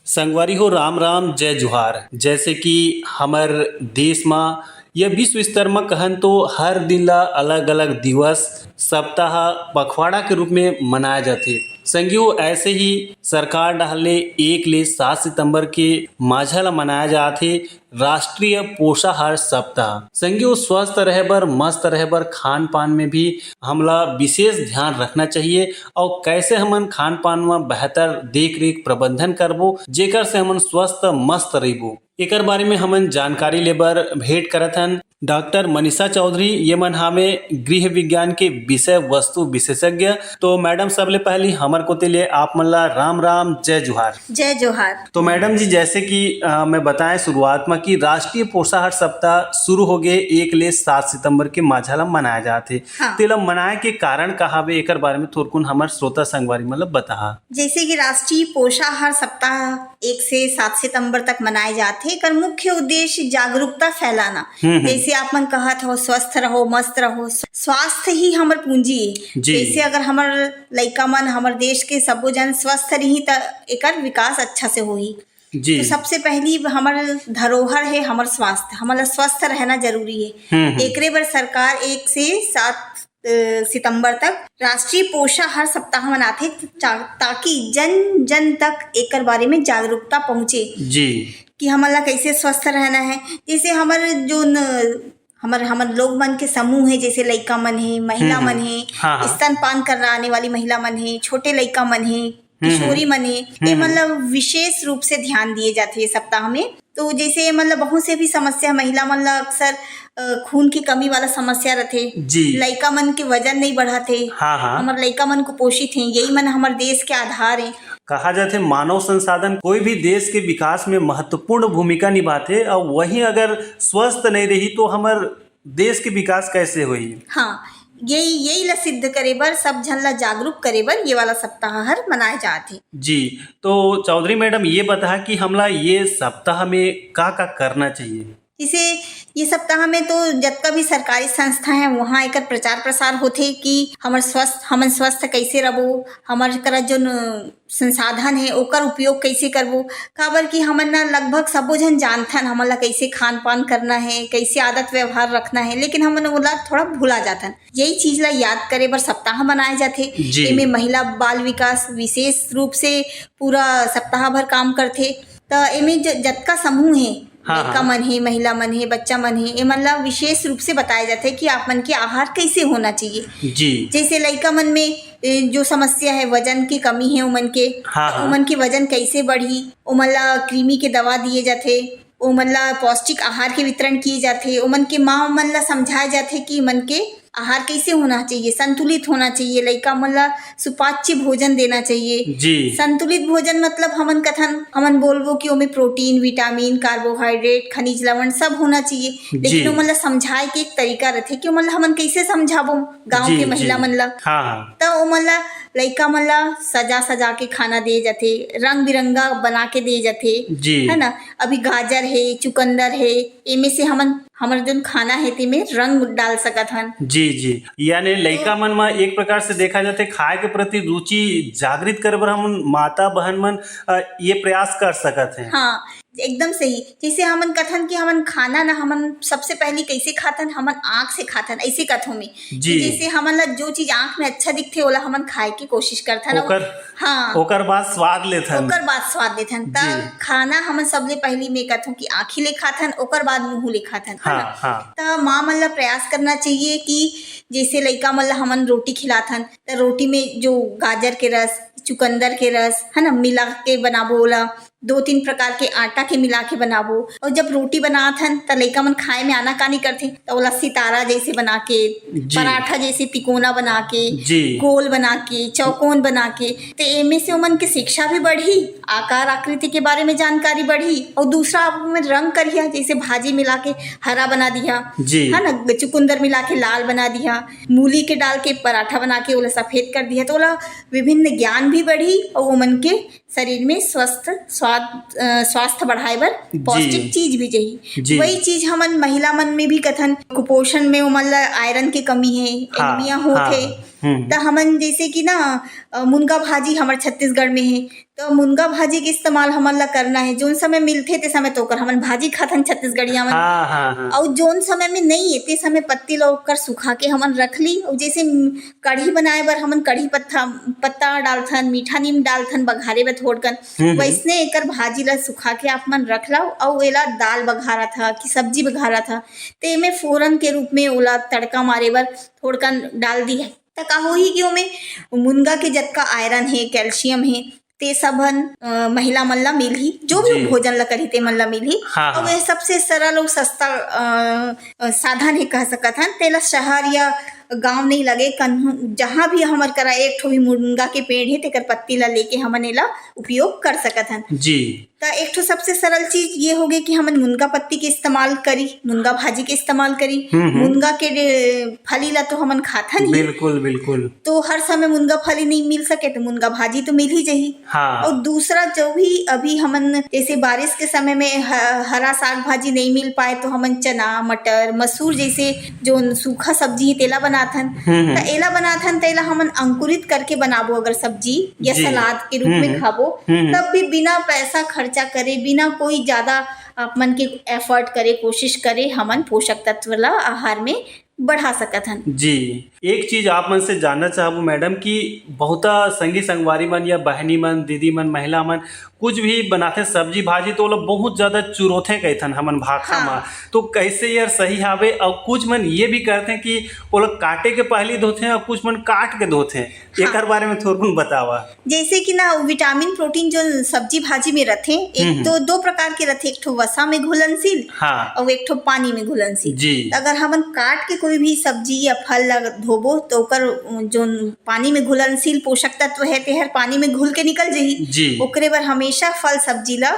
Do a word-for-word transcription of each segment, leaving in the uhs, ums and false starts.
संगवारी हो, राम राम, जय जोहार। जैसे कि हमर देश म या विश्व स्तर म कहन तो हर दिन ला अलग-अलग दिवस, सप्ताह, पखवाड़ा के रूप में मनाया जाथे। संगी हो, ऐसे ही सरकार डहार ले एक ले सात सितंबर के माझा ला मनाया जात हे राष्ट्रीय पोषाहार सप्ताह। संगी हो, स्वस्थ रहे बर, मस्त रहे बर खान पान में भी हमला विशेष ध्यान रखना चाहिए। और कैसे हमन खान पान में बेहतर देख रेख प्रबंधन करबो, जेकर से हमन स्वस्थ मस्त रहिबो, एकर बारे में हमन जानकारी लेबर भेंट करत हन डॉक्टर मनीषा चौधरी। ये मन हावे गृह विज्ञान के विषय वस्तु विशेषज्ञ। तो मैडम, सबले पहली हमर कोति ले आप मन ला राम राम, जय जोहार। जय जोहार। तो मैडम जी, जैसे कि, अ, मैं बताएं शुरुआत में कि राष्ट्रीय पोषाहार सप्ताह शुरू हो गए एक ले सात सितंबर के माझा ला मनाया जात हे। हाँ। तेला मनाए के कारण का हावे, एकर बारे में थोरकुन हमर श्रोता संगवारी मन ला बताहा। जैसे कि राष्ट्रीय पोषाहार सप्ताह एक से सात सितंबर तक मनाए जात हे, एकर मुख्य उद्देश्य जागरूकता फैलाना। हम्म, हम्म। जैसे आप मन कहत हो, स्वस्थ रहो, मस्त रहो, स्व-, स्वास्थ्य ही हमर पूंजी हे। जी। जैसे अगर हमर लइका मन, हमर देश के सबो जन स्वस्थ रही, त एकर विकास अच्छा से होही। जी। तो सबसे पहली हमर धरोहर हे हमर स्वास्थ्य, हमला स्वस्थ रहना जरूरी हे। हम्म, हम्म। एकरे बर सरकार एक से सात, अ, सितंबर तक राष्ट्रीय पोषाहार सप्ताह मनाथे, ता-, ताकि जन जन तक एकर बारे में जागरूकता पहुंचे जी। कि हमन ला कैसे स्वस्थ रहना हे। जैसे हमर जो न, हमर, हमर लोग मन के समूह हे, जैसे लइका मन हे, महिला हम्म, हम्म। मन हे, हाँ, हाँ। स्तनपान करना आने वाली महिला मन हे, छोटे लइका मन हे, हम्म, किशोरी हम्म। मन हे, हम्म, ये मन हम्म। ला विशेष रूप से ध्यान दिए जाथे ये सप्ताह में। तो जैसे ये मन ला बहुत से भी समस्या, महिला मन ला अक्सर, अ, खून की कमी वाला समस्या रथे, जी। लइका मन के वजन नहीं बढ़त हे, हाँ, हाँ। हमर लइका मन कुपोषित हे, यही मन हमर देश के आधार हे। कहा जाथे मानव संसाधन कोई भी देश के विकास में महत्वपूर्ण भूमिका निभाथे, और वहीं अगर स्वस्थ नहीं रही तो हमर देश के विकास कैसे होही? हाँ, यही, यही ला सिद्ध करे बर सब झन ला जागरूक करे बर ये वाला सप्ताह हर मनाए जात हे। जी, तो चौधरी मैडम, ये बता कि हमला ये सप्ताह में का-का करना चाहिए? जैसे ये सप्ताह में तो जतका भी सरकारी संस्था हे, वहाँ एकर प्रचार प्रसार होथे कि हमर स्वस्थ, हमन स्वस्थ कैसे रहबो, हमर करा जो न संसाधन हे, ओकर उपयोग कइसे करबो? काबर कि हमन न लगभग सबो झन जानथन, हमन ला कइसे खान-पान करना हे, कइसे आदत व्यवहार रखना हे, लेकिन हमन ओला थोड़ा भुला जाथन। यही चीज ला याद करे बर सप्ताह मनाए जाथे। जी। एमे महिला बाल विकास विशेष रूप से पूरा सप्ताह भर काम करथे। त एमे ज-, जतका समूह हे, हाँ, लइका हाँ। मन हे, महिला मन हे, बच्चा मन हे, एमन ला विशेष रूप से बताए जाथे कि आप मन के आहार कइसे होना चाहिए। जी। जैसे लइका मन में, ए, जो समस्या हे, वजन की कमी हे उमन के, हाँ, त हाँ। उमन के वजन कइसे बढ़ही, ओमन ला कृमि के दवा दिए जाथे, ओमन ला पौष्टिक आहार के वितरण किए जाथे, ओमन के माँ मन ला समझाए जाथे कि मन के आहार कइसे होना चाहिए, संतुलित होना चाहिए, लइका मन ला सुपाच्य भोजन देना चाहिए। जी। संतुलित भोजन मतलब हमन कथन, हमन बोलबो कि ओमे प्रोटीन, विटामिन, कार्बोहाइड्रेट, खनिज लवण सब होना चाहिए, लेकिन जी। ओमन ला समझाए के एक तरीका रथे कि ओमन ला हमन कइसे समझाबो गाँव जी, के महिला जी। मन ला। हाँ, हाँ। त ओमन ला, लइका मन ला सजा सजा के खाना दिए जाथे, रंग बिरंगा बना के दिए जाथे, जी। है ना? अभी गाजर हे, चुकंदर हे, एमे से हमन, हमर जोन खाना हे, तेमे रंग डाल सकत हन। जी, जी। यानी लइका तो मन म एक प्रकार से देखा जाथे, खाए के प्रति रुचि जागृत करे बर हमन माता बहन मन, अ, ये प्रयास कर सकत हैं। हाँ, एकदम सही। जैसे हमन कथन कि हमन खाना ना, हमन सबसे पहली कैसे खाथन, हमन आँख से खाथन, ऐसे कथों में। जी। कि जैसे हमन ला जो चीज आँख में अच्छा दिखथे, ओला हमन खाए के कोशिश करथन। अउ ओकर, हाँ। ओकर बाद स्वाद लेथन। ओकर बाद स्वाद लेथन। त जी। खाना हमन सबले पहली, मैं कथों कि आँखी ले खाथन, ओकर बाद मुँह ले खाथन, है हाँ, ना? हाँ। त माँ मन ला प्रयास करना चाहिए कि जैसे लइका मन ला हमन रोटी खिलाथन, त रोटी में जो गाजर के रस, चुकंदर के रस, है ना, मिला के बनाबो ओला, दो तीन प्रकार के आटा के मिला के बनाबो। और जब रोटी बनात हन, त लइका मन खाए में आनाकानी करथे, त ओला सितारा जैसे बना के, जी। पराठा जैसे तिकोना बना के, जी। गोल बना के, चौकोन बना के, त एमे से ओमन के शिक्षा भी बढ़ही, आकार आकृति के बारे में जानकारी बढ़ही, और दूसरा आप ओमे रंग करिहा, जैसे भाजी मिला के हरा बना दिहा, जी। है ना, चुकंदर मिला के लाल बना दिहा, मूली के डाल के पराठा बना के ओला सफेद कर दिहा, त ओला विभिन्न ज्ञान भी बढ़ही और ओमन के शरीर में स्वस्थ स्वाद अ, स्वास्थ्य बढ़ाए बर जी। पौष्टिक चीज भी जही। जी। वही चीज हमन महिला मन में भी कथन, कुपोषण में ओमन ला आयरन के कमी है, हाँ, एनीमिया होत हाँ, है। हम्म। त हमन जैसे कि ना, अ, मुनगा भाजी हमर छत्तीसगढ़ में है, तो मुनगा भाजी के इस्तेमाल हमन ला करना है। जोन समय मिलथे ते समय तो ओकर हमन भाजी खाथन छत्तीसगढ़िया मन। हाँ, हाँ, हाँ। अउ जोन समय में नहीं है ते समय पत्ती ला ओकर सुखा के हमन रख ली। अउ जैसे कढ़ी बनाए बर हमन कढ़ी पत्ता, पत्ता डालथन, मीठा नीम डालथन बघारे बर थोड़कन, हम्म, हम्म। वैसने एकर भाजी ला सुखा के आप मन रख लव, अउ एला दाल बघारत ह कि सब्जी बघारत ह, ते एमे फोरन के रूप में ओला तड़का मारे बर थोड़कन डाल दी है। त का होही कि ओमे मुनगा के जतका आयरन हे, कैल्शियम हे, ते सब हन, अ, महिला मन ला मिलही, जो भी जी। भोजन ला करही ते मन ला मिलही। हाँ, अउ हाँ। ये सबसे सरल अउ सस्ता, अ, अ, साधन हे कह सकत हन। तेला शहर या गांव नहीं लगे, कन्हू जहाँ भी हमर करा एक ठो भी मुनगा के पेड़ हे, तेकर पत्ती ला लेके हमन एला उपयोग कर सकत हन। जी। त एक ठो सबसे सरल चीज ये होगे कि हमन मुनगा पत्ती के इस्तेमाल करी, मुनगा भाजी के इस्तेमाल करी। हम्म, हम्म। मुनगा के डे-, फली ला तो हमन खाथन ही। बिल्कुल, बिल्कुल। तो हर समय मुनगा फली नहीं मिल सके, तो मुनगा भाजी तो मिल ही जाही। हाँ। अउ दूसरा जो भी अभी हमन जैसे बारिश के समय में ह-, हरा साग भाजी नहीं मिल पाए, तो हमन चना, मटर, मसूर जैसे जो सूखा सब्जी हे, तेला बनाथन। हम्म, हम्म। त एला बनाथन, त एला हमन अंकुरित करके बनाबो अगर सब्जी या जी। सलाद के रूप में हम्म। खाबो, हम्म। तब भी बिना पैसा खर्चा करे, बिना कोई ज्यादा आप मन के एफर्ट करे, कोशिश करे, हमन पोषक तत्व ला आहार में बढ़ा सकत हन। जी, एक चीज आप मन से जानना चाहबो मैडम कि बहुता संगी संगवारी मन या बहनी मन, दीदी मन, महिला मन कुछ भी बनाथे सब्जी भाजी, तो ओला बहुत ज्यादा चुरोथे कहिथन हमन भाखा हाँ। मा। तो कैसे यार सही हावे? अउ कुछ मन ये भी करथे कि ओला काटे के पहली धोथे अउ कुछ मन काट के धोथे। हाँ। एकर बारे में थोरकुन बतावा। जैसे कि ना विटामिन प्रोटीन जो सब्जी भाजी में रथे, एक हम्म, तो हम्म। दो प्रकार के रथे, एक ठो वसा में घुलनशील हाँ। अउ एक ठो पानी में घुलनशील। जी। त अगर हमन काट के कोई भी सब्जी या फल ला धोबो, तो ओकर, अ, जोन पानी में घुलनशील पोषक तत्व हे, तेहर पानी में घुल के निकल जही। जी। ओकरे बर हमेशा फल सब्जी ला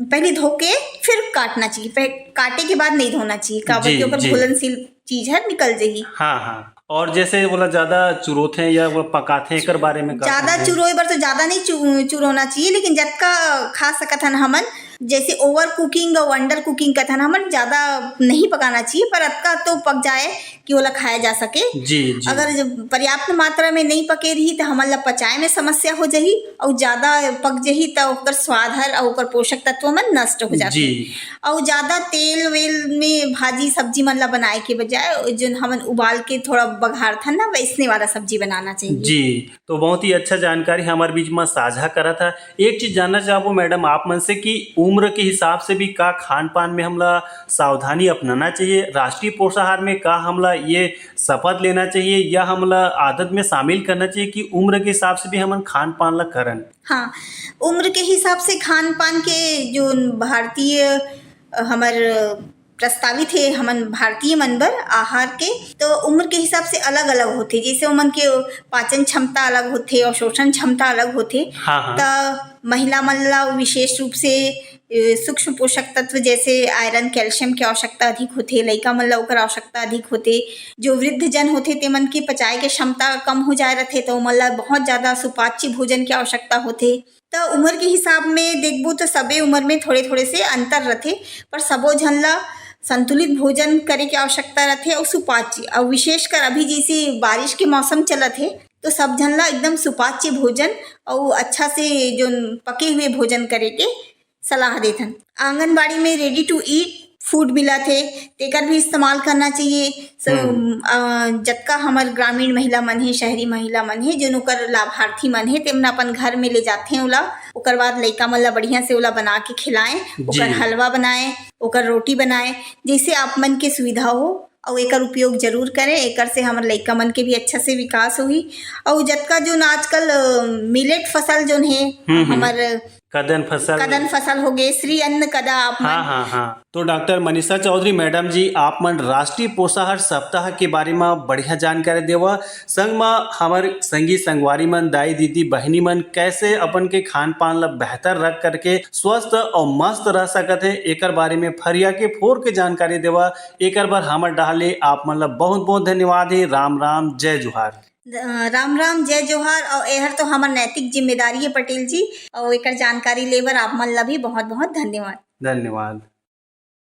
पहले धो के फिर काटना चाहिए। पह-, काटे के बाद नहीं धोना चाहिए, काबर जी, कि ओकर जी। घुलनशील चीज हर निकल जही। हाँ, हाँ। और जैसे बोला ज्यादा चुरोथे या वो पकाथे, एकर बारे में का ज्यादा कहना है? चुरोए बर तो ज्यादा नहीं चु-, चुरोना चाहिए, लेकिन जतका खा सकत हन हमन, जैसे ओवर कुकिंग और अंडर कुकिंग कथन, हमन ज्यादा नहीं पकाना चाहिए, पर अतका तो पक जाए कि ओला खाया जा सके। जी, जी। अगर जब पर्याप्त मात्रा में नहीं पके रही, त हमन ला पचाए में समस्या हो जाही, अउ ज्यादा पक जाही, त ओकर स्वाद हर अउ ओकर पोषक तत्व मन नष्ट हो जाथे। जी। अउ ज्यादा तेल वेल में भाजी सब्जी मन ला बनाए के बजाय, जोन हमन उबाल के थोड़ा बघारथन ना, वैसने वाला सब्जी बनाना चाहिए। जी, तो बहुत ही अच्छा जानकारी हमारे बीच में साझा करा था। एक चीज जानना चाहबो मैडम आप मन से कि उम्र के हिसाब से भी का खान पान में हमला सावधानी अपनाना चाहिए? राष्ट्रीय पोषाहार में का हमला ये शपथ लेना चाहिए या हमला आदत में शामिल करना चाहिए कि उम्र के हिसाब से भी हमन खान पान ला करन? हाँ, उम्र के हिसाब से खान पान के जो भारतीय, अ, हमर प्रस्तावित हे हमन भारतीय मन बर आहार के, तो उम्र के हिसाब से अलग-अलग होथे। जैसे ओमन के पाचन क्षमता अलग होथे और शोषण क्षमता अलग होथे। हाँ, हाँ। त महिला मन ला विशेष रूप से, अ, सूक्ष्म पोषक तत्व जैसे आयरन, कैल्शियम के आवश्यकता अधिक होथे, लइका मन ला ओकर आवश्यकता अधिक होथे। जो वृद्ध जन होथे, तेमन के पचाए के क्षमता कम हो जाए रथे, त ओमन ला बहुत ज्यादा सुपाच्य भोजन के आवश्यकता होथे। त उमर के हिसाब में देखबो त सबे उमर में थोड़े-थोड़े से अंतर रथे, पर सबो झन ला संतुलित भोजन करे के आवश्यकता रथे अउ सुपाच्य, अउ विशेषकर अभी जैसे बारिश के मौसम चलत हे, तो सब झन ला एकदम सुपाच्य भोजन अउ अच्छा से जोन पके हुए भोजन करे के सलाह देथन। आंगनबाड़ी में ready to eat food मिलत हे, तेकर भी इस्तेमाल करना चाहिए। स-, हम्म। अ, जतका हमर ग्रामीण महिला मन हे, शहरी महिला मन हे, जोन ओकर लाभार्थी मन हे, तेमन अपन घर में ले जाथे ओला, ओकर बाद लइका मन ला बढ़िया से ओला बना के खिलाएं, जी। ओकर हलवा बनाएं, ओकर रोटी बनाएं, जैसे आप मन के सुविधा हो, अउ एकर उपयोग जरूर करें। एकर से हमर लइका मन के भी अच्छा से विकास होही। अउ जतका जोन आजकल, अ, मिलेट फसल जोन हे, हम्म, हम्म। हमर कदन फसल। कदन फसल हो गे, श्री अन्न कदा आप मन। हाँ, हाँ, हाँ। तो डॉक्टर मनीषा चौधरी मैडम जी, आप मन राष्ट्रीय पोषाहार सप्ताह के बारे में बढ़िया जानकारी देवा। संग में हमर संगी संगवारी मन, दाई दीदी बहनी मन कैसे अपन के खान पान ला बेहतर रख करके स्वस्थ और मस्त रह सकत हे, एकर बारे में फरिया के फोर के जानकारी देवा। एकर बर हमर डहार ले आप मन ला बहुत बहुत धन्यवाद हे। राम राम, जय जोहार। अ, राम राम, जय जोहार। और एहर तो हमर नैतिक जिम्मेदारी है पटेल जी, और एकर जानकारी ले बर आप मन ला भी बहुत बहुत धन्यवाद। धन्यवाद।